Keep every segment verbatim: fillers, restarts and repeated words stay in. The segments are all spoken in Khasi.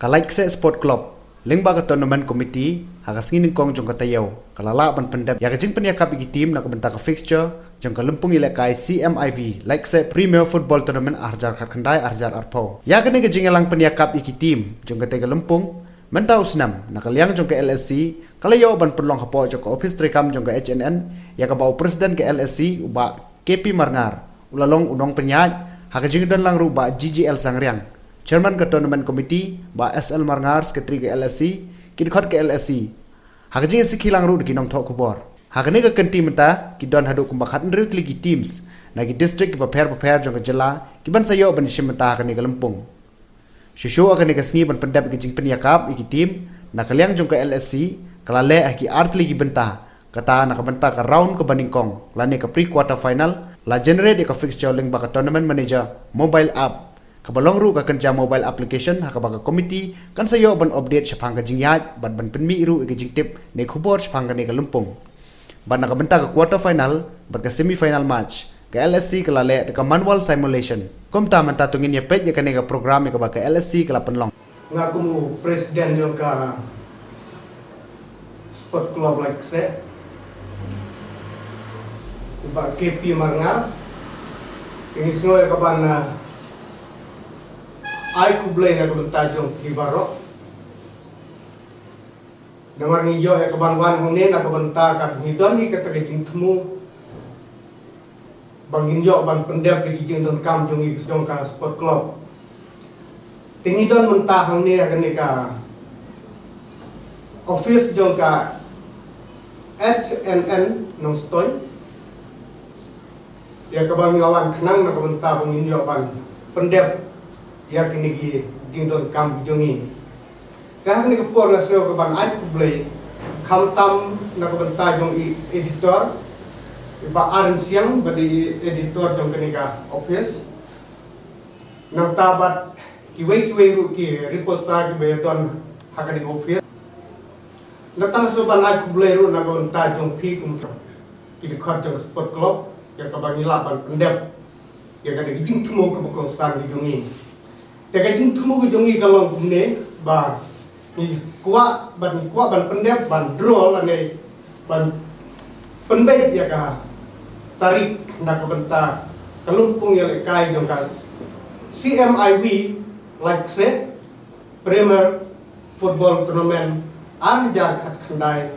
Ka Laitkseh Sport Club lyngba ka Tournament Committee ha ka sngi nyngkong jong ka taïew ka la lah ban pyndep ïa ka jingpynïakap ïa ki team na ka bynta ka fixture jong ka lympung ïalehkai C M I V Laitkseh Premier Football Tournament ar hajar khatkhyndai ar hajar arphew. Ïa kane ka jingïalang pynïakap ïa ki team jong katei ka lympung mynta u snem na ka liang jong ka L S C ka la ïoh ban pynlong hapoh jong ka ophis treikam jong ka H N N, ïa kaba u president ka L S C u Bah K P Marngar u la long u nongpynïaid, ha ka jingdon lang ruh Bah G G L Sangriang, chairman ka Tournament Committee, Bah S L Marngar, secretary ka L S C, ki dkhot ka L S C, ha ka jingïasakhi lang ruh da ki nongthoh khubor. Ha kane ka kynti mynta ki don haduh kumba khathynriew tylli ki teams na ki district kiba pher bapher jong ka jylla ki ban sa ïoh ban ïashim bynta ha kane ka lympung. Shuh shuh ha kane ka sngi ban pyndep ïa ka jingpynïakap ïa ki team na ka liang jong ka L S C ka la leh ha ki ar tylli ki bynta. Kata na ka bynta ka round kaba nyngkong lane ka pre quarter final, la generate ïa ka fixture lyngba ka tournament manager mobile app, kaba long ruh ka kynja mobile application ha kaba ka committee kan sa ïoh ban update shaphang ka jingïaid bad ban pynmih ruh ïa ka jingtip ne khubor shaphang kane ka lympung. Bad na ka bynta ka quarter final bad ka semi final match, ka L S C ka la leh da ka manual simulation. Kumta mynta to ngin ïa peit ïa kane ka program ïa kaba ka L S C ka la pynlong. Nga kum u president jong ka Sport Club Laitkseh, u Bah K P Marngar, ngi sngew ïa ka ban, ah, ai khublei na ka bynta jong phi baroh. Namar ngi ïoh ïa ka ban wan hangne na ka bynta ka ngi don hi kata ka jingthmu ba ngin ïoh ban pyndep ïa ki jingdonkam jong ngi jong ka sport club. Te ngi don mynta hangne ha kane ka office jong ka H N N Nongstoiñ, ïa kaba ngi la wan khnang na ka bynta ba ngin ïoh ban pyndep ïa kine ki jingdonkam jong ngi. Te ha kane ka por nga sngew ka ban ai khublei khamtam na ka bynta jong i editor, i Bah Aaron Siang, ba dei i editor jong kane ka office. Nangta bad kiwei kiwei ruh ki reporter kiba ïadon ha kane ka office. Nangta nga sngew ban ai khublei ruh na ka bynta jong phi kum ki dkhot jong ka sport club, ïa kaba ngi lah ban pyndep ïa kane ka jingthmu kaba kongsan ka jong ngi. Te ka jingthmu ka jong ngi ka long kumne, ba ngi kwah, ba ngi kwah ban pyndep, ban draw lane ban pynbeit ïa ka tarik na ka bynta ka lympung ïalehkai jong ka C M I V Laitkseh Premier Football Tournament ar hajar khatkhyndai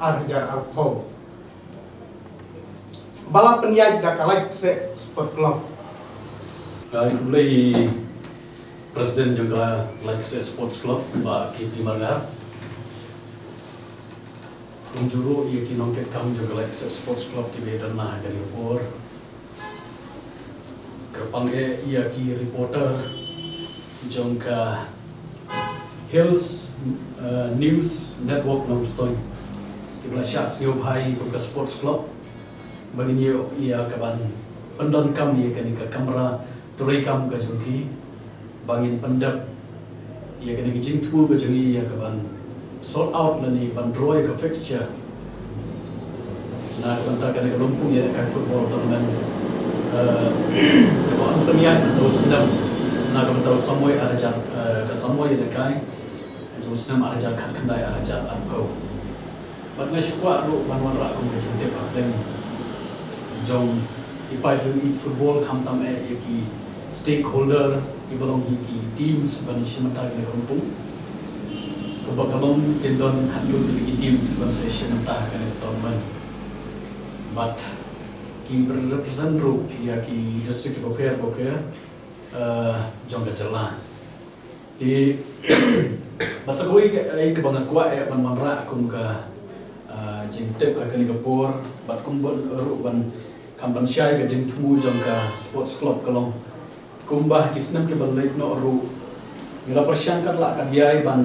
ar hajar arphew, ba la pynïaid da ka Laitkseh Sport Club. Nga khublei President jong ka Laitkseh Sports Club, Bah K P Marngar. Kumjuh ruh ïa ki nongkitkam jong ka Laitkseh Sports Club kiba ïadon ha kane ka por. Kyrpang eh ïa ki reporter jong ka Hills, eh, News Network Nongstoiñ, kiba la shah sngewbha ïa ka sports club, ba ngin ïoh ïa ka ban pyndonkam ïa kane ka kamra treikam ka jong ki, ba ngin pyndep ïa kane ka jingthmu ka jong ngi ïa ka ban sort out lane ban draw ïa ka fixture na ka bynta kane ka lympung ïalehkai football tournament, eh, kaba yn pynïaid mynta u snem na ka bynta u samoi ar hajar, eh, ka samoi ïalehkai jong u snem ar hajar khatkhyndai ar hajar arphew. Bad nga shu kwah ruh ban wanrah kum ka jingtip hapdeng jong ki paidbah ïeit football, khamtam eh ïa ki stakeholder kiba long hi ki teams kiban ïashim bynta ha kane ka lympung. Kaba ka long kin don khathynriew tylli ki teams kiban sa ïashim bynta ha kane ka tournament. Bad ki represent ruh ïa ki district kiba pher bapher, eh, jong ka jylla. Te bad sa kawei ka, eh, kaba nga kwah eh ban wanrah kum ka, eh, jingtip ha kane ka por, bad kumba ruh ban, kham ban shai ka jingthmu jong ka sports club ka long, kumba ha ki snem kiba leit noh ruh ngi la pyrshang katba lah katba ïai ban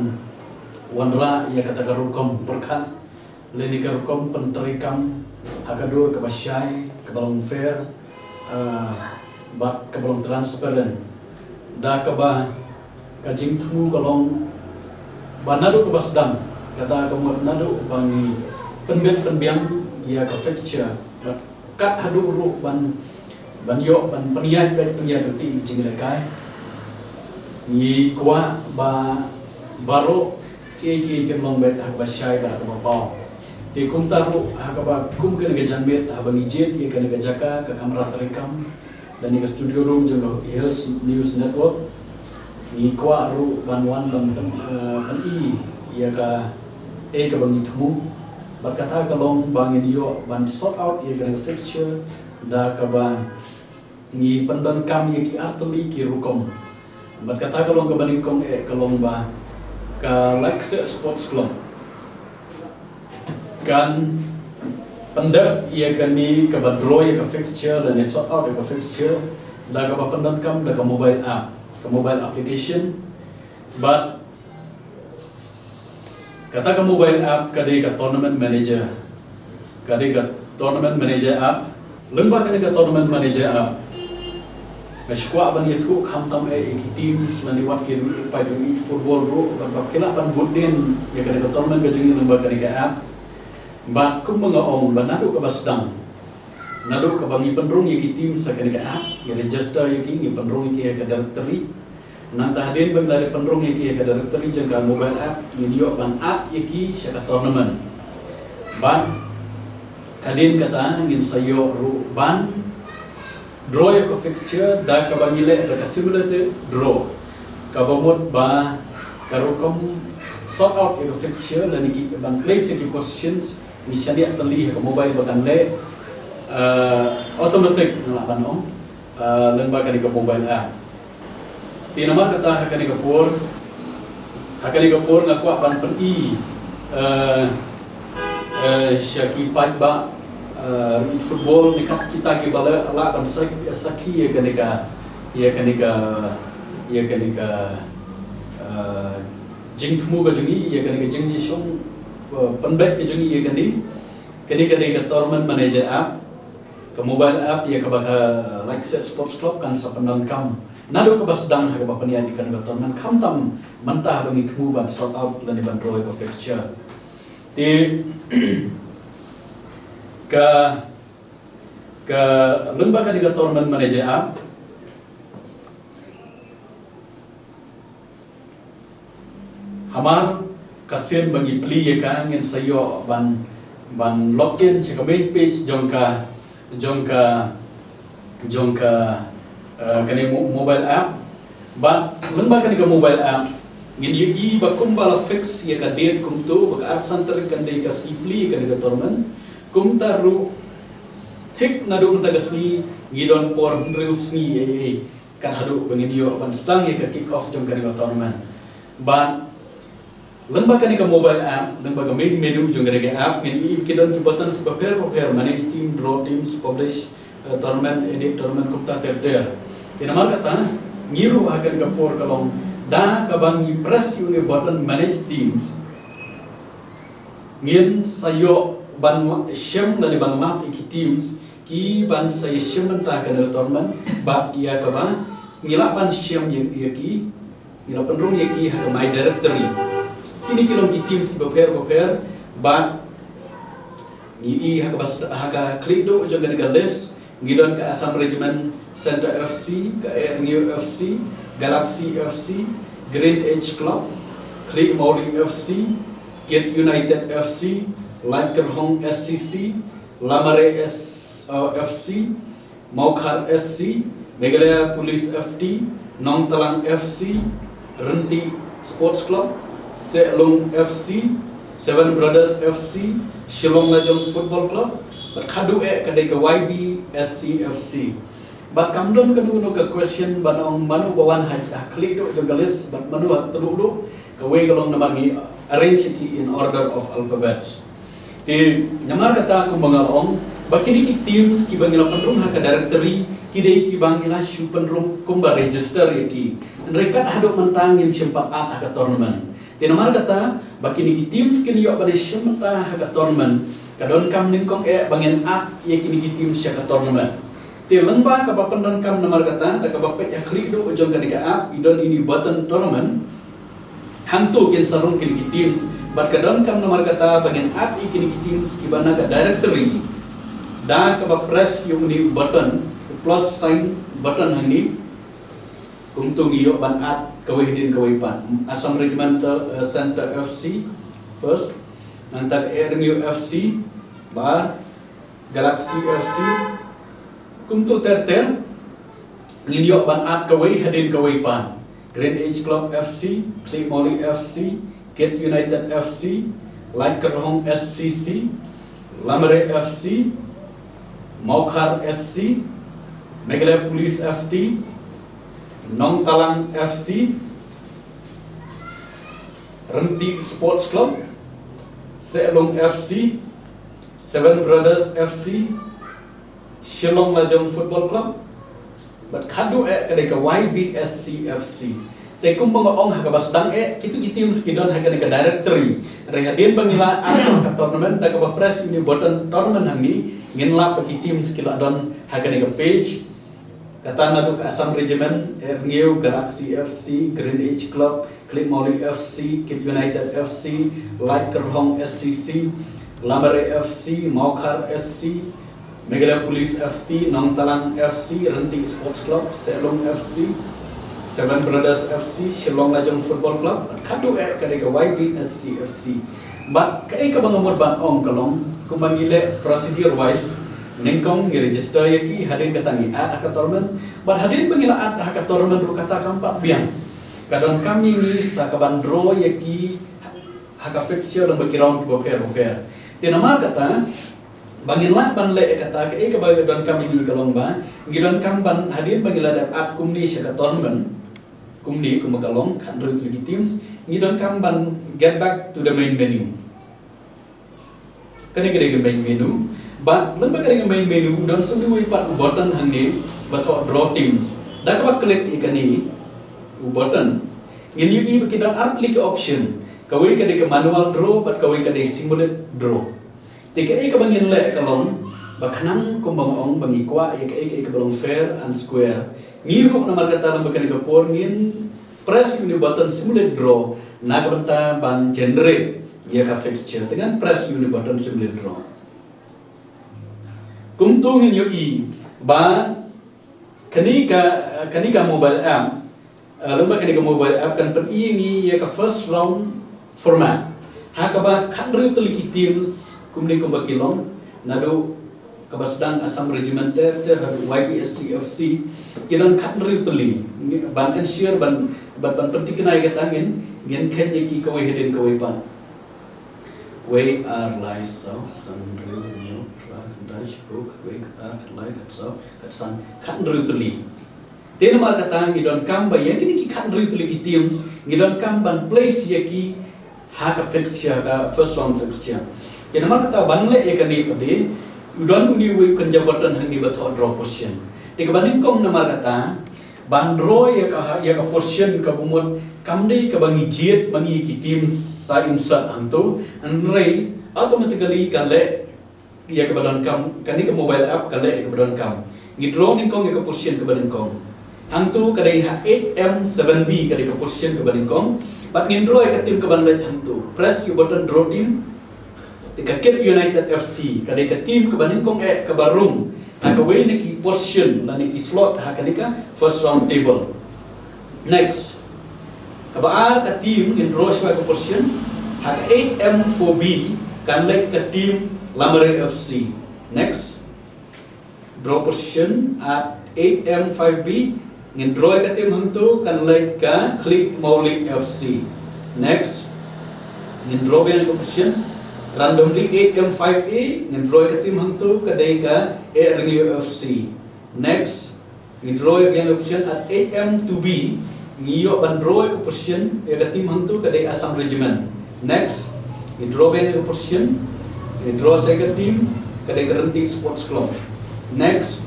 wanrah ïa kata ka rukom pyrkhat lane ka rukom pyntreikam ha ka dur kaba shai, kaba long fair, ah, bad kaba long transparent. Da kaba ka jingthmu ka long ba naduh kaba sdang, kata ka mut naduh ba ngi pynbeit pynbiang ïa ka fixture, bad kat haduh ruh ban, ban ïoh ban pynïaid beit pynïaid lynti jingïalehkai, ngi kwah ba Baroh kiei kiei kin long beit ha kaba shai bad ha kaba paw. Te kumta ruh ha kaba kum kane ka janmiet haba ngi jied ïa kane ka jaka ka kamra treikam lane ka studio room jong ka Hills News Network, ngi kwah ruh ban wan ban pyn, eh, pyni ïa kaei kaba ngi thmu. Bad kata ka long ba ngin ïoh ban sort out ïa kane ka fixture da kaba ngi pyndonkam ïa ki artylli ki rukom. Bad kata ka long kaba nyngkong eh ka long ba ka Lakseh Sports Club kan pyndep ïa kane kaba draw ïa ka fixture lane sort out ïa ka fixture da kaba pyndonkam da ka mobile app, ka mobile application. Bad kata ka mobile app ka dei ka tournament manager. Ka dei ka tournament manager app. Lyngba kane ka tournament manager app, nga shu kwah ban ïathuh khamtam eh ïa ki teams lane wat ki riew paid riew football ruh bad ba ki lah ban bud dien ïa kane ka tournament ka jong ngi lyngba kane ka app. Bad kumba nga ong ba naduh kaba sdang, naduh kaba ngi pynrung ïa ki teams ha kane ka app, ngi register ïa ki, ngi pynrung ïa ki ha ka directory. Nangta hadien ba ngi la dep pynrung ïa ki ha ka directory jong ka mobile app, ngin ïoh ban add ïa ki sha ka tournament. Bad hadien kata ngin sa ïoh ruh ban s-, draw ïa ka fixture da kaba ngi leh da ka simulated draw. Kaba mut ba ka rukom sort out ïa ka fixture lane ki ban place ïa ki positions ngi shaniah tylli ha ka mobile ba kan leh, eh, automatic nga lah ban ong, eh, lyngba kane ka mobile app. Te namar kata ha kane ka por, ha kane ka por nga kwah ban pyni, eh, eh, sha ki paidbah, eh, riew football ne kat kita kiba la, lah ban sak-, sakhi ïa kane ka, ïa kane ka, ïa kane ka, eh, jingthmu ka jong ngi, ïa kane ka jingïashong, eh, pynbeit ka jong ngi ïa kane. Kane ka dei ka tournament manager app, ka mobile app ïa kaba ka Lakseh Sports Club kan sa pyndonkam naduh kaba sdang ha kaba pynïaid ïa kane ka tournament, khamtam mynta haba ngi thmu ban sort out lane ban draw ïa ka fixture. Te ka, ka lyngba kane ka tournament manager app, hamar ka sien ba ngi plie ïa ka ngin sa ïoh ban, ban log in sha ka main page jong ka, jong ka, jong ka, eh, kane mo-, mobile app. Bad lyngba kane ka mobile app ngin ïohi ba kumba la fix ïa ka date kumto ba ka arphew san tarik kan dei ka sngi plie ïa kane ka tournament. Kumta ruh thik naduh mynta ka sngi ngi don por hynriew sngi ei ei kat haduh ba ngin ïoh ban sdang ïa ka kick off jong kane ka tournament. Bad lyngba kane ka mobile app, lyngba ka main menu jong kane ka app, ngin ïohi ki don ki buttons bapher bapher, manage team, draw teams, publish, eh, tournament, edit tournament, kumta ter ter. Te namar kata ngi ruh ha kane ka por ka long da kaba ngi press ïa une u button manage teams, ngin sa ïoh ban la-, shem lane ban lap ïa ki teams ki ban sa ïashem bynta ha kane ka tournament bad ïa kaba ngi lah ban shem ïa, ïa ki, ngi la pynrung ïa ki ha ka My Directory. Kine ki long ki teams kiba pher bapher bad ngi ïohi ha kaba st-, ha ka khlieh duh jong kane ka list ngi don ka Assam Regiment Centre F C, ka Air Neo F C, Galaxy F C, Green Edge Club, Khlieh Mawlih F C, Kit United F C, Laitkyrhong S C C, Lamare S, uh, F C, Mawkhar S C, Meghalaya Police F T, Nongtalang F C, Rynti Sports Club, Sehlung F C, Seven Brothers F C, Shillong Lajong Football Club, bad khadduh eh ka dei ka Y B S C F C. Bad kam don kano kano ka question ban ong mano ba wan ha, ha khlieh duh jong ka list bad mano ha tyrduh duh, kawei ka long namar ngi arrange ki in order of alphabets. Te namar kata kumba nga la ong ba kine ki teams kiba ngi la pynrung ha ka directory ki dei kiba ngi la shu pynrung kumba register ïa ki. Hynrei kat haduh mynta ngim shym pat add ha ka tournament. Te namar kata ba kine ki teams kin ïoh ban ïashem bynta ha ka tournament, ka donkam nyngkong eh ba ngin add ïa kine ki teams sha ka tournament. Te lyngba kaba pyndonkam namar kata da kaba peit ha khlieh duh jong kane ka app, i don ine i button tournament. Hangto kin sa rung kine ki teams bad ka donkam namar kata ba ngin add ïa kine ki teams kiba na ka directory da kaba press ïa une u button, u plus sign button hangne. Kumto ngi ïoh ban add Kawei hadien kawei pat. Assam Regimental, eh, Centre F C, first. Nangta Erngiu F C, ba Galaxy F C. Kumtu ter ter. Ngin ïoh ban add kawei hadien kawei pat. Green Edge Club F C, Klik Mawlih F C, Kit United F C, Laitkyrhong S C C, Lamare F C, Mawkhar S C, Meghalaya Police F T, Nongtalang F C, Rynti Sports Club, Sehlung F C, Seven Brothers F C, Shillong Lajong Football Club, bad khadduh eh ka dei ka Y B S C F C. Te kumba nga ong ha kaba sdang eh, kitu ki teams ki don ha kane ka directory. Hynrei hadien ba ngi la add ka tournament, da kaba press ïa une u button tournament hangne, ngin lap ba ki teams ki la don ha kane ka page. Kata naduh ka Assam Regiment, Erngiu, Galaxy F C, Green Edge Club, Klik Mawlih F C, Kit United F C, Laitkyrhong S C C, Lamare F C, Mawkhar S C, Meghalaya Police F T, Nongtalang F C, Rynti Sports Club, Sehlung F C, Seven Brothers F C, Shillong Lajong Football Club, khadduh eh ka dei ka Y B S C F C. Bad kaei kaba nga mut ban ong ka long, kumba ngi leh procedure wise, nyngkong ngi register ïa ki, hadien kata ngi add ha ka tournament, bad hadien ba ngi la add ha ka tournament ruh kata kam pat biang. Ka donkam ïa ngi sa ka ban draw ïa ki ha ka fixture lem bad ki round kiba pher bapher. Te namar kata, ba ngin lah ban leh ïa kata, kaei kaba donkam ïa ngi ka long ba, ngi donkam ban hadien ba ngi la dep add kumne sha ka tournament, kumne kumba ka long, khathynriew tylli ki teams, ngi donkam ban get back to the main menu. Kane ka dei ka main menu. Bad lem bad kane ka main menu, u don sa uwei pat u button hangne ba thoh draw teams. Da kaba click ïa kane u button, ngin ïohi ba ki don ar tylli ki option. Kawei ka dei ka manual draw, bad kawei ka dei simulate draw. Te kaei kaba ngin leh ka long, ba khnang kumba nga ong ba ngi kwah ïa kaei kaei kaba long fair and square, ngi ruh namar kata lem bad kane ka por ngin press ïa une u button simulate draw na ka bynta ban generate ïa ka fixture. Te ngan press ïa une u button simulate draw. Kumtu ngin ïohi ba kane ka, kane ka mobile app, eh, lem bad kane ka mobile app kan pyni ïa ngi ïa ka first round format. Ha kaba khathynriew tylli ki teams kumne kumba ki long, naduh kaba sdang Assam Regiment ter ter haduh Y B S C F C, ki don khathynriew tylli. Ban ensure ban, ban, ban pynthikna ïa kata ngin, ngin khet ïa ki kawei hadien kawei pat. Wei, ar, lai, saw, san, hynriew, hynñiew, phra, khyndai, shiphew, khatwei, khatar, khatlai, khatsaw, khatsan, khathynriew tylli. Te namar kata ngi donkam ba ïa kine ki khathynriew tylli ki teams, ngi donkam ban place ïa ki ha ka fixture, ha ka first round fixture. Te namar kata ban leh ïa kane pat de, u don une uwei u kynja button hangne ba thoh draw position. Te kaba nyngkong namar kata, ban draw ïa ka, ïa ka position kaba mut kam dei kaba ngi jied ma ngi ki teams sa insert hangto, hynrei automatically ka leh ïa kaba donkam, kane ka mobile app ka leh ïa kaba donkam. Ngi draw nyngkong ïa ka position kaba nyngkong. Hangto ka dei ha eight M seven B ka dei ka position kaba nyngkong. Bad ngin draw ïa ka team kaban leit hangto. Press ïa u button draw team. Te ka Kit United F C ka dei ka team kaba nyngkong eh kaba rung ha kawei na ki position lane ki slot ha kane ka first round table. Next. Kaba ar ka team ngin draw shuwa ka position ha ka eight M four B kan leit ka team Lamare F C. Next. Draw position at eight M five B, ngin draw ïa ka team hangto kan leit ka Klik Mawlih F C. Next. Ngin draw biang ïa ka position randomly eight M five A, ngin draw ïa ka team hangto ka dei ka Erngiu F C. Next. Ngin draw ïa ka position at eight M two B. Ngi ïoh ban draw ïa ka position ïa ka team hangto ka dei Assam Regiment. Next. Ngin draw biang ïa ka position. Ngin draw sa ïa ka team ka dei ka Rynti Sports Club. Next.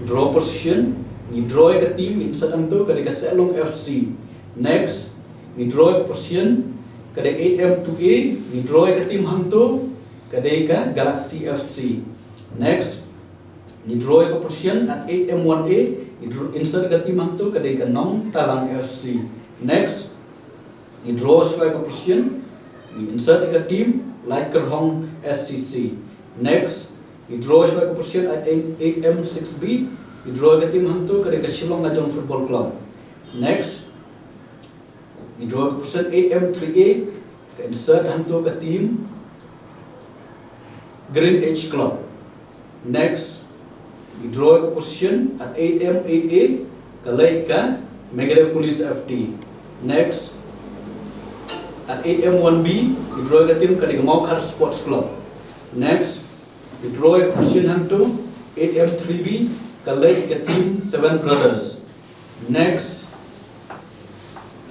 Draw position. Ngin draw ïa ka team, insert hangto ka dei ka Sehlong F C. Next. Ngin draw ïa ka position ka dei eight M two A. Ngin draw ïa ka team hangto ka dei ka Galaxy F C. Next. Ngi draw ïa ka position at eight M one A, ngi draw, insert ïa ka team hangto ka dei ka Nongtalang F C. Next. Ngi draw shuwa ïa ka position, ngi insert ïa ka team, Laitkyrhong S C C. Next. Ngi draw shuwa ïa ka position at eight M six B, ngi draw ïa ka team hangto ka dei ka Shillong Lajong Football Club. Next. Ngi draw ka position eight M three A, ka insert hangto ka team Green Edge Club. Next, ngi draw ka position at eight M eight A, ka leit ka Meghalaya Police F T. Next, at eight M one B, ngi draw ka team ka dei ka Mawkhar Sports Club. Next, ngi draw ka position hangto eight M three B, ka leit ka team Seven Brothers. Next,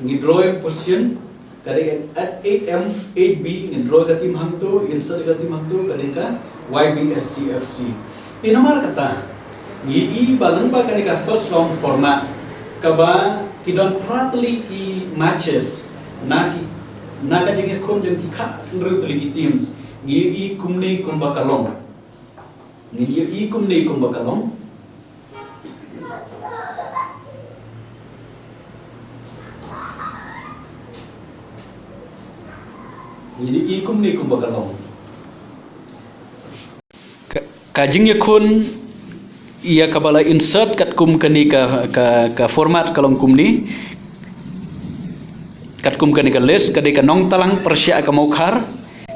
ngi draw ka position ka dei at eight M eight B, ngi draw ka team hangto, insert ka team hangto, ka dei ka Y B S C F C. Te namar kata, ngi i ba lyngba ka dei ka first round format, kaba ki don phra tylli ki matches, na ki, na ka jingïakhun jong ki khathynriew tylli ki teams, ngi i kumne kumba ka long. Ngi i kumne kumba ka long. Ngi i kumne kumba ka long. Ka, ka jingïakhun ïa kaba la insert katkum kane ka, ka, ka format ka long kumne. Katkum kane ka list, ka dei ka Nongtalang pyrshah ka Mawkhar,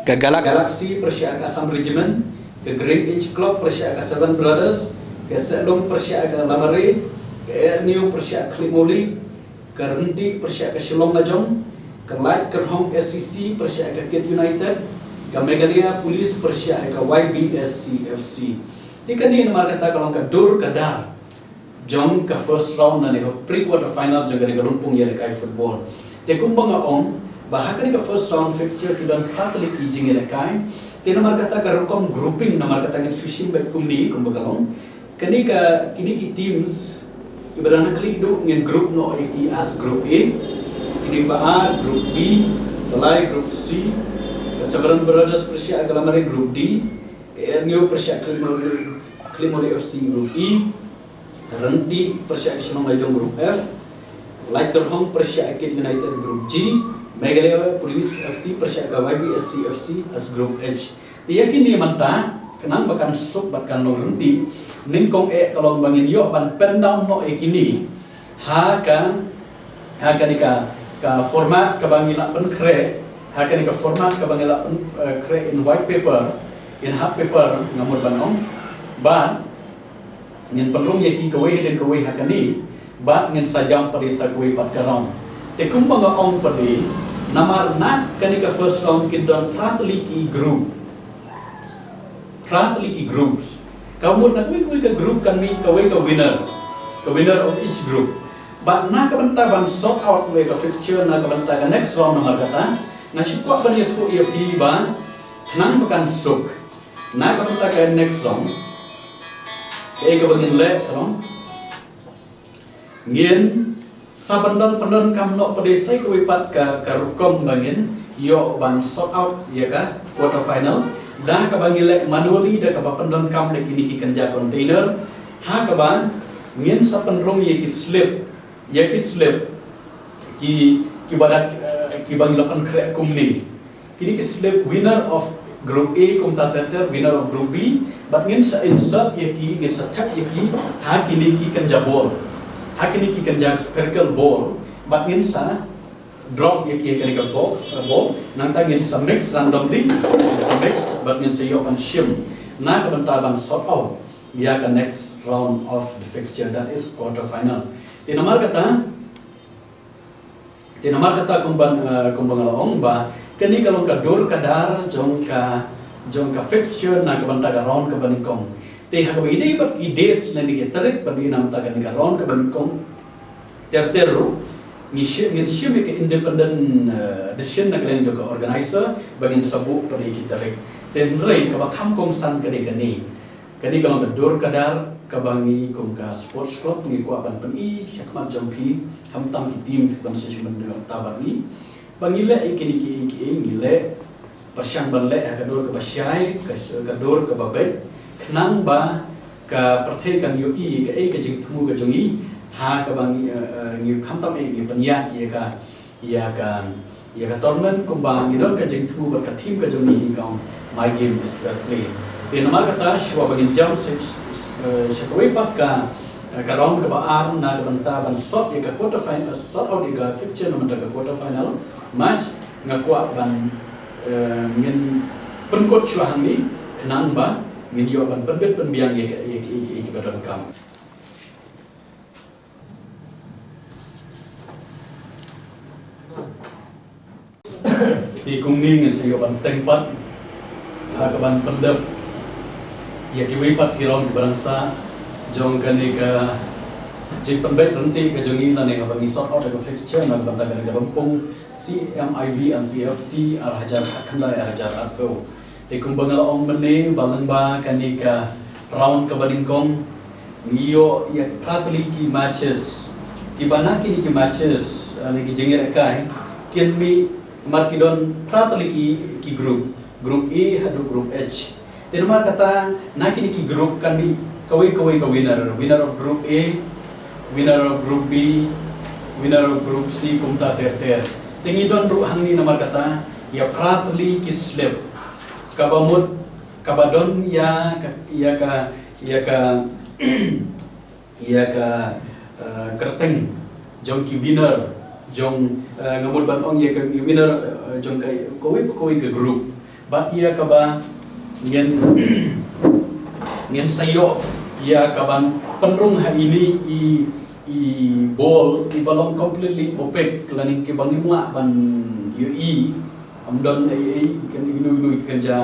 ka Galaxy pyrshah ka Assam Regiment, ka Green Edge Club pyrshah ka Seven Brothers, ka Sehlung pyrshah ka Lamare, ka Erniew pyrshah ka Khlipmawlih, ka Ryntih pyrshah ka Shillong Lajong, ka Laitkyrhong S C C pyrshah ka Kit United, ka Meghalaya Police pyrshah ka Y B S C F C. Te kane namar kata ka long ka dur ka dar jong ka first round lane ka pre quarter final jong kane ka lympung ïalehkai football. Te kumba nga ong ba ha kane ka first round fixture ki don phra tylli ki jingïalehkai. Te namar kata ka rukom grouping, namar kata ngin shu shim beit kumne kumba ka long. Kane ka, kine ki teams kiba dang khlieh duh ngin group noh ïa ki as group A. Kine ba ar group B, ba lai group C, ka Seven Brothers pyrshah ka Lamare group D, ka Erniew pyrshah Khlipmawlih, Khlipmawlih F C group E, Ryntih pyrshah ka Shillong Lajong group F, Laitkyrhong pyrshah ka Kit United group G, Meghalaya Police F T pyrshah ka Y B S C F C as group H. Te ïa kine mynta, khnang ba kan suk bad kan long ryntih, nyngkong eh ka long ba ngin ïoh ban pyndown noh ïa kine ha ka, ha kane ka, ka format kaba ngi la pynkhreh, ha kane ka format kaba ngi la pyn, eh, khreh in white paper, in hard paper, nga mut ban ong. Bad ngin pynrung ïa ki kawei hadien kawei ha kane, bad ngin sa jump pat sa kawei pat ka round. Te kumba nga ong pat, namar na kane ka first round kin don phra tylli ki group. Phra tylli ki groups. Ka mut na kawei kawei ka group kan mih kawei ka winner. Ka winner of each group. Bad na ka bynta ban sort out ïa ka fixture na ka bynta ka next round namar kata, nga shu kwah ban ïathuh ïa phi ba khnang ba kan suk. Na ka bynta ka next round, kaei kaba ngin leh ka long, ngin sa pyndonkam noh pat sa kawei pat ka, ka rukom ba ngin ïoh ban sort out ïa ka quarter final. Da kaba ngi leh manually, da kaba pyndonkam da kine ki kynja container, ha kaba ngin sa pynrung ïa ki slip, ïa ki slip ki, kiba da, eh, kiba ngi la pynkhreh kumne. Kine ki slip winner of group A kumta ter ter, winner of group B, bad ngin sa insert ïa ki, ngin sa thep ïa ki ha kine ki kynja ball, ha kine ki kynja spherical ball, bad ngin sa drop ïa ki ha kane ka ball, eh, ball, nangta ngin sa mix randomly, ngin sa mix bad ngin sa ïoh ban shim na ka bynta ban sort out ïa ka next round of the fixture, that is quarter final. Te namar kata, te namar kata kumba, eh, kumba nga la ong ba kane ka long ka dur ka dar jong ka, jong ka fixture na ka bynta ka round kaba nyngkong. Te ha kaba ïadei bad ki dates lane ki tarik pat na ka bynta kane ka round kaba nyngkong, ter ter ruh ngi shim, ngin shim ïa ka independent, eh, decision na ka liang jong ka organizer ba ngin sa buh pat ïa ki tarik. Te hynrei kaba kham kongsan ka dei kane. Kane ka long ka dur ka dar kaba ngi kum ka sports club ngi kwah ban pyni sha khmat jong phi, khamtam ki teams kiban sa shu mynta bad ngi, ba ngi leh ïa kine kiei kiei ngi leh, pyrshang ban leh ha ka dur kaba shai, ka, ka dur kaba beit, khnang ba ka pyrthei kan ïohi ïa kaei ka jingthmu ka jong ngi, ha kaba ngi, eh, eh, ngi khamtam eh ngi pynïaid ïa ka, ïa ka, ïa ka tournament kumba ngi don ka jingthmu bad ka theme ka jong ngi hi ka ong, "My game is fair play." Te namar kata shuwa ba ngin jump sha, eh, sha kawei pat ka, Eh, ka round kaba ar na ka bynta ban sort ïa ka quarter final, sort out ïa ka fixture na bynta ka quarter final match, nga kwah ban, eh, ngin pynkut shuwa hangne khnang ba ngin ïoh ban pynbit pynbiang ïa ka, ïa ka, ïa ka, ïa ka ba donkam. Te kumne ngin sa ïoh ban bteng pat ha ka ban pyndep ïa kiwei pat ki round kiba dang sah jong kane ka jingpynbeit ryntih ka jong ngi lane haba ngi sort out ka fixture na ka bynta kane ka lympung C M I V N P F T ar hajar khatkhyndai ar hajar arphew. Te kumba nga la ong mynne ba lyngba kane ka round kaba nyngkong ngi ïoh ïa phra tylli ki matches. Kiba na kine ki matches, eh, na ki jingïalehkai kin mih namar ki don phra tylli ki, ki group, group A haduh group H. Te namar kata na kine ki group kan mih kawei kawei ka winner, winner of group A, winner of group B, winner of group C, kumta ter ter. Te ngi don ruh hangne namar kata ïa phra tylli ki slip. Kaba mut, kaba don ïa ka, ïa ka, ïa ka, ïa ka, eh, kyrteng jong ki winner jong, eh, nga mut ban ong ïa ka winner, eh, jong ka kawei pa kawei ka group. Bad ïa kaba ngin, ngin sa ïoh ïa ka ban pynrung ha ine i, i ball iba long completely opaque lane kiba ngim lah ban ïohi. Ym don ei ei, kan inu inu kan ja,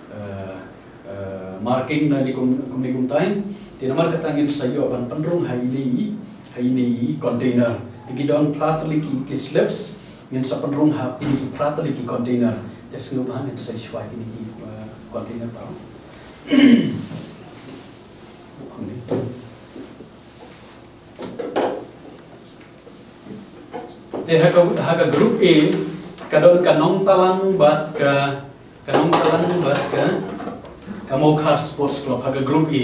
eh, eh, marking na ni kum, kum ni kum tai. Te namar kata ngin sa ïoh ban pynrung ha ine i, ha ine i container. Te ki don phra tylli ki, ki slips, ngin sa pynrung ha kine ki phra tylli ki container. Te sngewbha ngin sa shuwa kine ki, eh, container baroh. Te ha ka, ha ka group A ka don ka Nongtalang bad ka, ka Nongtalang bad ka, ka Mawkhar Sports Club ha ka group A.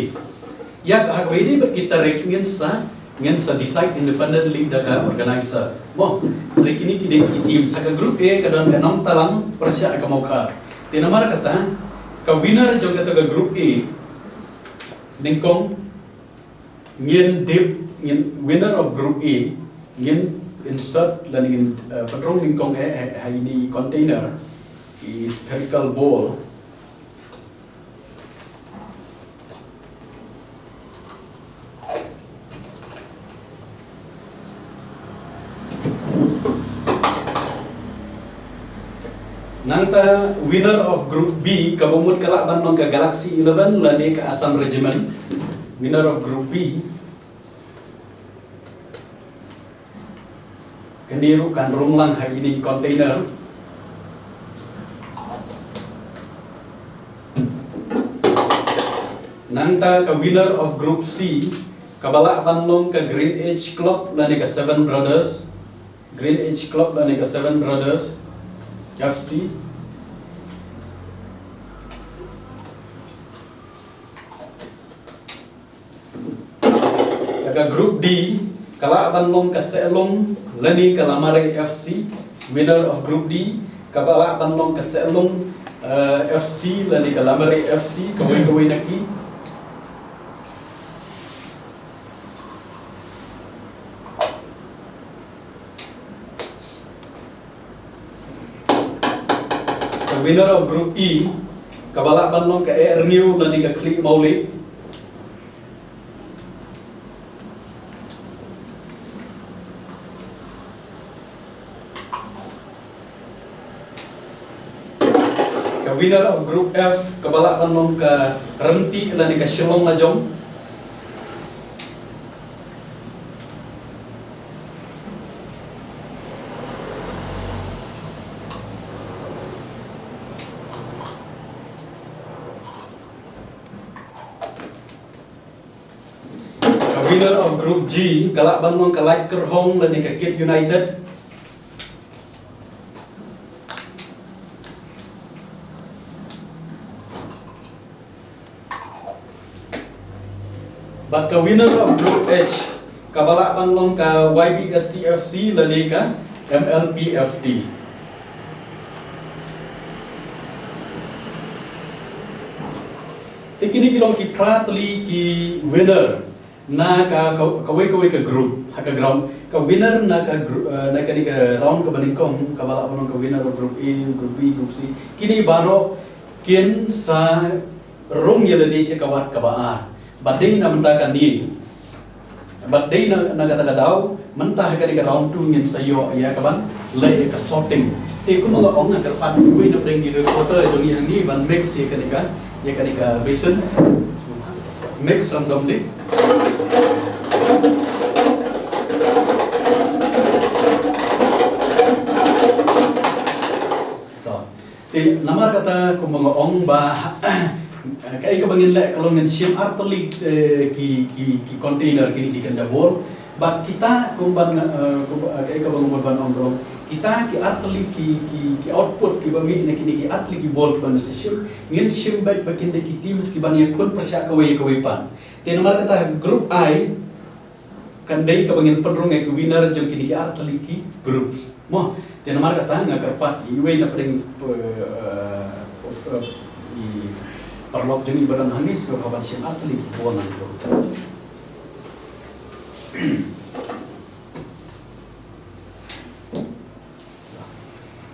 Ïa ha kawei de bad ki tarik ngin sa, ngin sa decide independently da ka organizer. Mo, tarik kine ki dei ki team. Ha ka group A ka don ka Nongtalang pyrshah ka Mawkhar. Te namar kata ka winner jong kata ka group A nyngkong ngin dip, ngin winner of group A, ngin insert lane ngin, eh, pynrung nyngkong eh, eh, ha ine i container, i spherical ball. Nangta winner of group B, kaba mut ka lah ban long ka Galaxy eleven lane ka Assam Regiment. Winner of group B. Kane ruh kan rung lang ha ine i container. Nangta ka winner of group C, kaba lah ban long ka Green Edge Club lane ka Seven Brothers. Green Edge Club lane ka Seven Brothers F C. Ka group D, ka lah ban long ka Sehlung lane ka Lamare F C. Winner of group D, kaba lah ban long ka Sehlung, eh, F C lane ka Lamare F C, kawei kawei na ki. Ka winner of group E, kaba lah ban long ka Ehrniew lane ka Khliehmawlieh. Ka winner of group F, kaba lah ban long ka Rynti lane ka Shillong Lajong. Ka winner of group G, ka lah ban long ka Laitkyrhong lane ka Kit United. Bad ka winner of group H, kaba lah ban long ka Y B S C F C lane ka M L P F T. Te kine ki long ki phra tylli ki winner Na ka, ka, kawei kawei ka group, ha ka ground, ka winner na ka group, eh, na kane ka round kaba nyngkong, kaba lah ban long ka winner of group A, group B, group C. Kine baroh kin sa rung ïa lade sha ka wat kaba ar. Bad dei na mynta kane, bad dei na, na kata ka daw, mynta ha kane ka round two ngin sa ïoh ïa kaban leh ïa ka sorting. Te kumba nga ong, nga kyrpad ïa uwei na pdeng ki reporter jong ngi hangne ban mix ïa kane ka, ïa kane ka basin. Mix random dei. To. Te namar kata kumba nga ong ba kaei kaba ngin leh ka long ngin shim artylli, eh, ki, ki, ki container, kine ki kynja bol. Bad kita kumba nga, eh, kumba, eh, kaei kaba nga mut ban ong ka long, kita ki artylli ki, ki, ki output kiba mih na kine ki artylli ki bol kiba ngin sa shim, ngin shim beit ba kin dei ki teams kiban ïakhun pyrshah kawei kawei pat. Te namar kata ha group I, kan dei kaba ngin pynrung ïa ki winner jong kine ki artylli ki groups. Mo, te namar kata nga kyrpad ïa iwei na pdeng, eh, of, eh, i paralok jong ngi ba don hangne, sngewbha ban shim artylli ki bol nangto.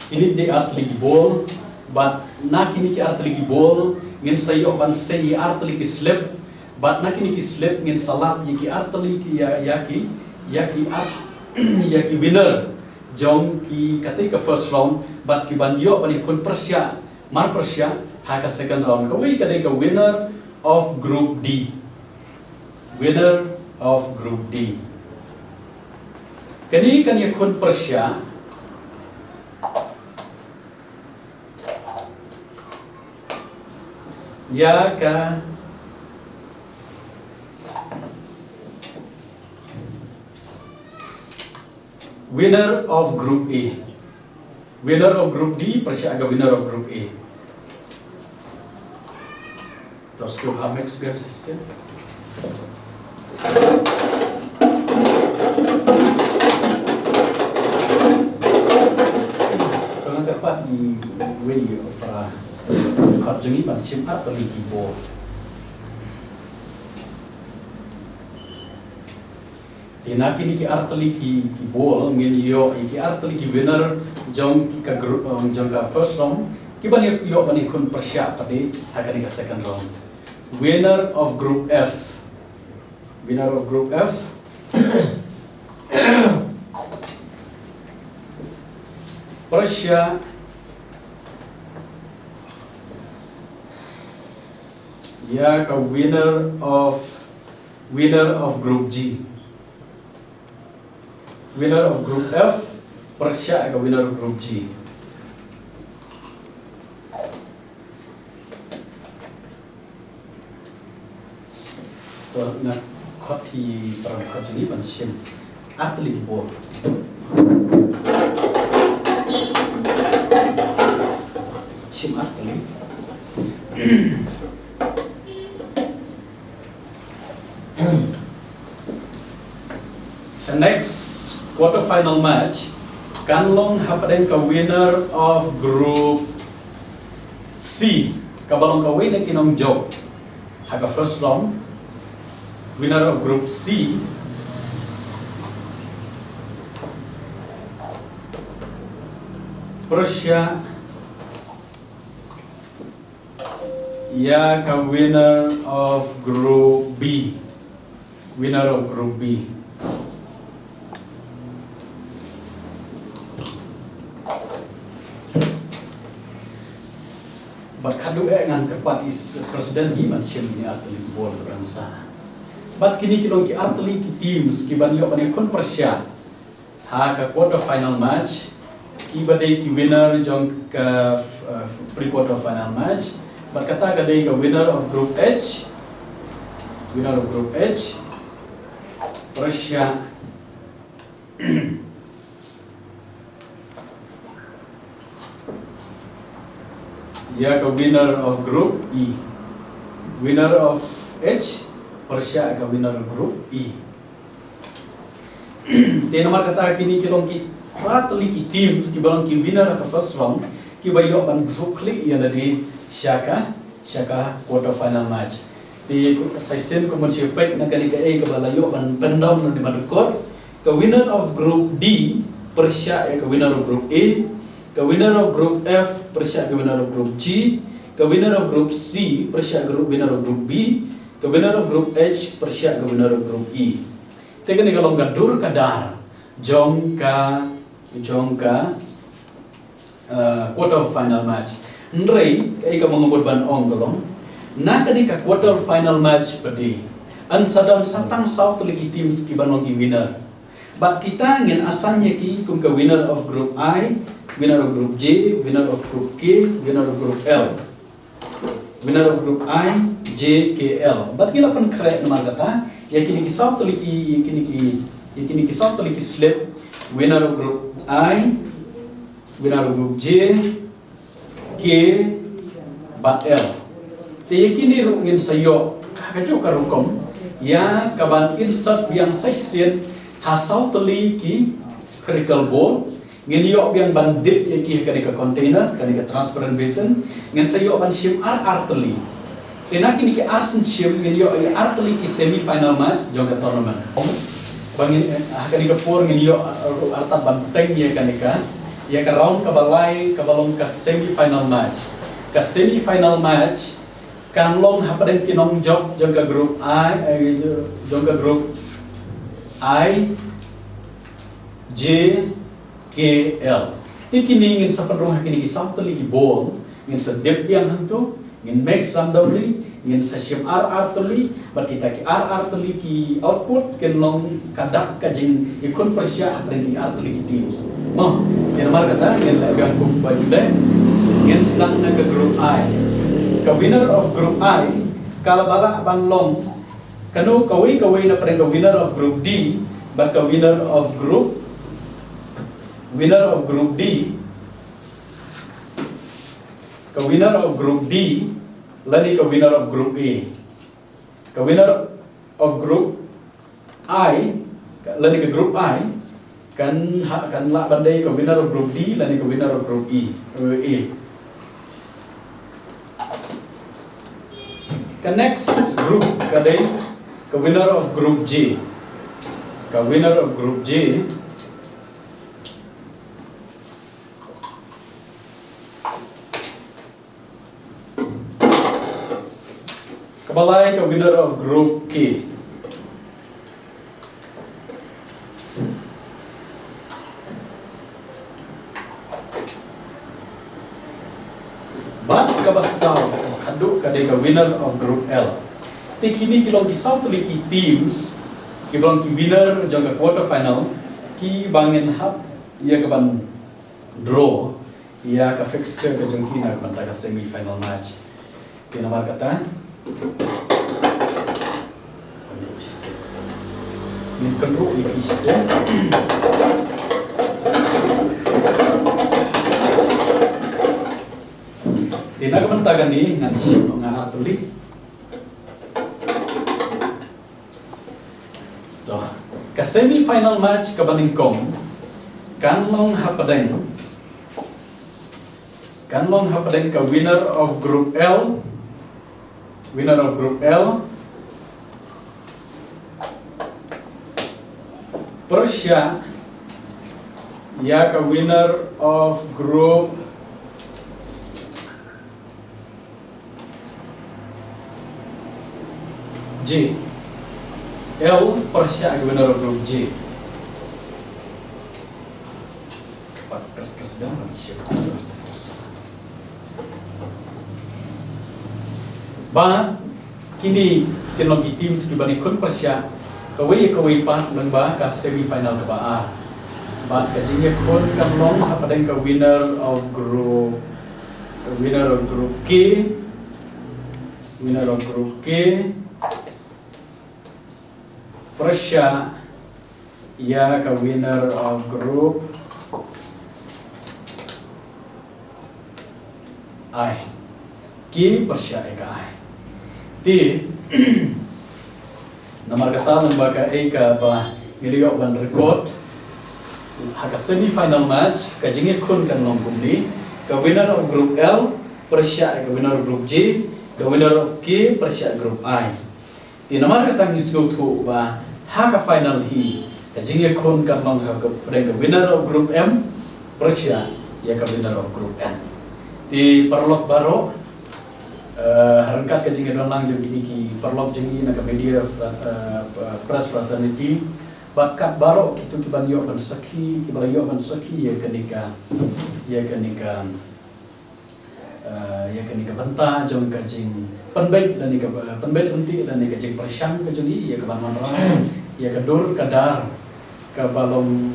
Kine ki dei artylli ki bol, bad na kine ki artylli ki bol ngin sa ïoh ban sei artylli ki slip, bad na kine ki slip ngin sa lap ïa ki artylli ki, ïa, ïa ki, ïa ki art, ïa ki winner jong ki, katei ka first round, bad kiban ïoh ban ïakhun pyrshah, mar pyrshah ha ka second round. Kawei ka dei ka winner of group D. Winner of group D. Kane kan ïakhun pyrshah ïa ka winner of group A. Winner of group D pyrshah ka winner of group A. To, sngewbha mix biang sa shisien. To, nga kyrpad ïa iwei ïa u para khot jong ngi ban shim artylli ki bol. Te na kine ki artylli ki, ki bol ngin ïoh ïa ki artylli ki winner jong ki ka group, um, jong ka first round, kiban ïoh, ïoh ban ïakhun pyrshah pat de ha kane ka second round. Winner of group F. Winner of group F. Pyrshah ïa ka winner of, winner of group G. Winner of group F pyrshah ïa ka winner of group G. To, nga khot ïa i para khot jong ngi ban shim artylli ki bol. Shim artylli. The next quarter final match kan long hapdeng ka winner of group C, kaba long kawei na ki nongjop ha ka first round. Winner of group C pyrshah ïa ka winner of group B. Winner of group B. Bad khadduh eh ngan kyrpad ïa i president hi ban shim ïa kine artylli ki bol ka dang sah. Bad kine ki long ki artylli ki teams kiban ïoh ban ïakhun pyrshah ha ka quarter final match, kiba dei ki winner jong ka, uh, pre quarter final match. Bad kata ka dei ka winner of group H. Winner of group H pyrshah ïa ka winner of group E. Winner of H pyrshah ïa ka winner of group E. Te namar kata kine ki long ki phra tylli ki teams kiba long ki winner ha ka first round, kiba ïoh ban suk khlieh ïa lade sha ka, sha ka quarter final match. Te sa shisien kumba shu peit na kane kaei kaba la ïoh ban pyndam na ka record. Ka winner of group D pyrshah ïa ka winner of group A. Ka winner of group F pyrshah ïa ka winner of group G. Ka winner of group C pyrshah ïa ka winner of group B. Ka winner of group H pyrshah ïa ka winner of group E. Te kane ka long ka dur ka dar jong ka, jong ka uh, quarter final match. Hynrei kaei kaba nga mut ban ong ka long, na kane ka quarter final match pat, yn sa don sa tang saw tylli ki teams kiban long ki winner. Bad kita ngin assign ïa ki kum ka winner of group I, winner of group J, winner of group K, winner of group L. Winner of group I, J, K, L. Bad ngi la pynkhreh namar kata ïa kine ki saw tylli ki, ïa kine ki, ïa kine ki saw tylli ki slip. Winner of group I, winner of group J, K bad L. Te ïa kine ruh ngin sa ïoh ha kajuh ka rukom ïa kaban insert biang sa shisien ha saw tylli ki spherical bowl. Ngin ïoh biang ban dip ïa ki ha kane ka container, kane ka transparent basin. Ngin sa ïoh ban shim ar ar tylli. Te na kine ki ar sien shim ngin ïoh ïa ar tylli ki semi final match jong ka tournament. Ba ngin, eh, ha kane ka por ngin ïoh, eh, artat ban teng ïa kane ka, ïa ka round kaba lai kaba long ka semi final match. Ka semi final match kan long hapdeng ki nongjop jong ka group I, eh, jong ka group I, J, K, L. Te kine ngin sa pynrung ha kine ki saw tylli ki bowl, ngin sa dip biang hangto, ngin mix randomly, ngin sa shim ar ar tylli, bad kita ki ar ar tylli ki output kin long ka dak ka jingïakhun pyrshah hapdeng ki ar tylli ki teams. Mo, ïa namar kata ngin leh biang kumba ju leh, ngin sdang na ka group I. Ka winner of group I ka la ba lah ban long kano kawei kawei na pdeng ka winner of group D bad ka winner of group, winner of group D, ka winner of group D lane ka winner of group A. Ka winner of group I, lane ka group I kan ha, kan lah ban dei ka winner of group D lane ka winner of group E, eh, A. Ka next group ka dei ka winner of group J. Ka winner of group J kaba lai ka winner of group K. Bad kaba saw haduh ka dei ka winner of group L. Te kine ki long ki saw tylli ki teams kiba long ki winner jong ka quarter final kiba ngin hap ïa kaban draw ïa ka fixture ka jong ki na ka bynta ka semi final match. Te namar kata, ngin kynruh ïa ki shisien. Te na ka bynta kane ngan shim noh nga ar tylli. To, ka semi final match kaba nyngkong kan long hapdeng, kan long hapdeng ka winner of group L, winner of group L pyrshah ïa ka winner of group J. L pyrshah ïa ka winner of group J. Bad kine kin long ki teams kiba ïakhun pyrshah kawei kawei pat lyngba ka semi final kaba ar. Bad ka jingïakhun kan long hapdeng ka winner of group, winner of group K, winner of group K pyrshah ïa ka winner of group I. K pyrshah ïa ka I. Te namar kata lyngba kaei kaba ngi la ïoh ban record ha ka semi final match, ka jingïakhun kan long kumne: ka winner of group L pyrshah ïa ka winner of group J, Ka winner of K pyrshah group I. Te namar kata ngi sngewthuh ba ha ka final hi ka jingïakhun kan long ha ka pdeng ka winner of group M pyrshah ïa ka winner of group N. Te paralok baroh, eh, ha ryngkat ka jingïadon lang jong kine ki paralok jong ngi na ka media, eh, press fraternity, bad kat baroh kito ki ban ïoh ban sakhi, ki ba la ïoh ban sakhi ïa kane ka, ïa kane ka, eh, ïa kane ka bynta jong ka jingpynbeit lane ka, eh, pynbeit ryntih lane ka jingpyrshang ka jong ngi ïa ka ban wanrah ïa ka dur ka dar ka ba long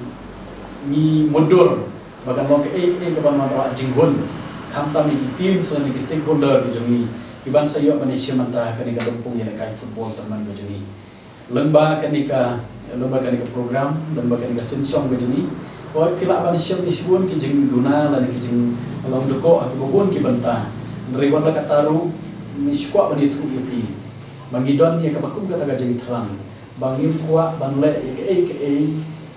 ngi mutdur ba kan long kaei kaei ka ban wanrah jinghun, khamtam ïa ki teams lane ki stakeholder ka jong ngi ki ban sa ïoh ban ïashim bynta kane ka lympung ïalehkai football tournament ka jong ngi. Lyngba kane ka, lyngba kane ka program, lyngba kane ka synshong ka jong ngi, hooid ki lah ban shim ïa shibun ki jingduna lane ki jinglong dkoh ha kiba bun ki bynta. Hynrei wat la katta ruh ngi shu kwah ban ïathuh ïa phi ba ngi don ïa kaba kum kata ka jingthrang ba ngim kwah ban leh ïa kaei kaei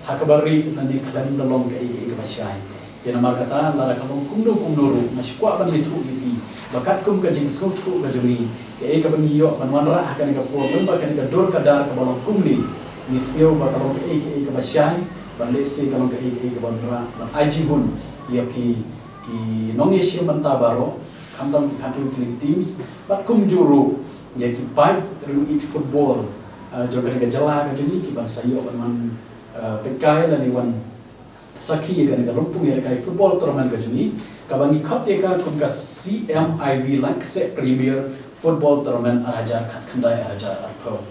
ha kaba rieh lane khlem da long kaei kaei kaba shai. Te namar kata lada ka long kumno kumno ruh nga shu kwah ban ïathuh ïa phi ba katkum ka jingsngewthuh ka jong ngi, kaei kaba ngi ïoh ban wanrah ha kane ka por lyngba kane ka dur ka dar kaba long kumne, ngi sngew ba ka long kaei kaei kaba shai, bad lehse ka long kaei kaei kaba wanrah ban ai jinghun ïa phi ki nongïashim bynta baroh, khamtam ki khathynriew tylli ki teams bad kumjuh ruh ïa ki paidbah football, eh, jong kane ka jylla ka jong ngi ki ban sa ïoh ban wan, eh, peitkai lane wan sakhi ïa kane ka lympung ïalehkai football tournament ka jong ngi kaba ngi khot ïa ka kum ka C M I V Langseh Premier Football Tournament ar hajar khatkhyndai ar hajar arphew.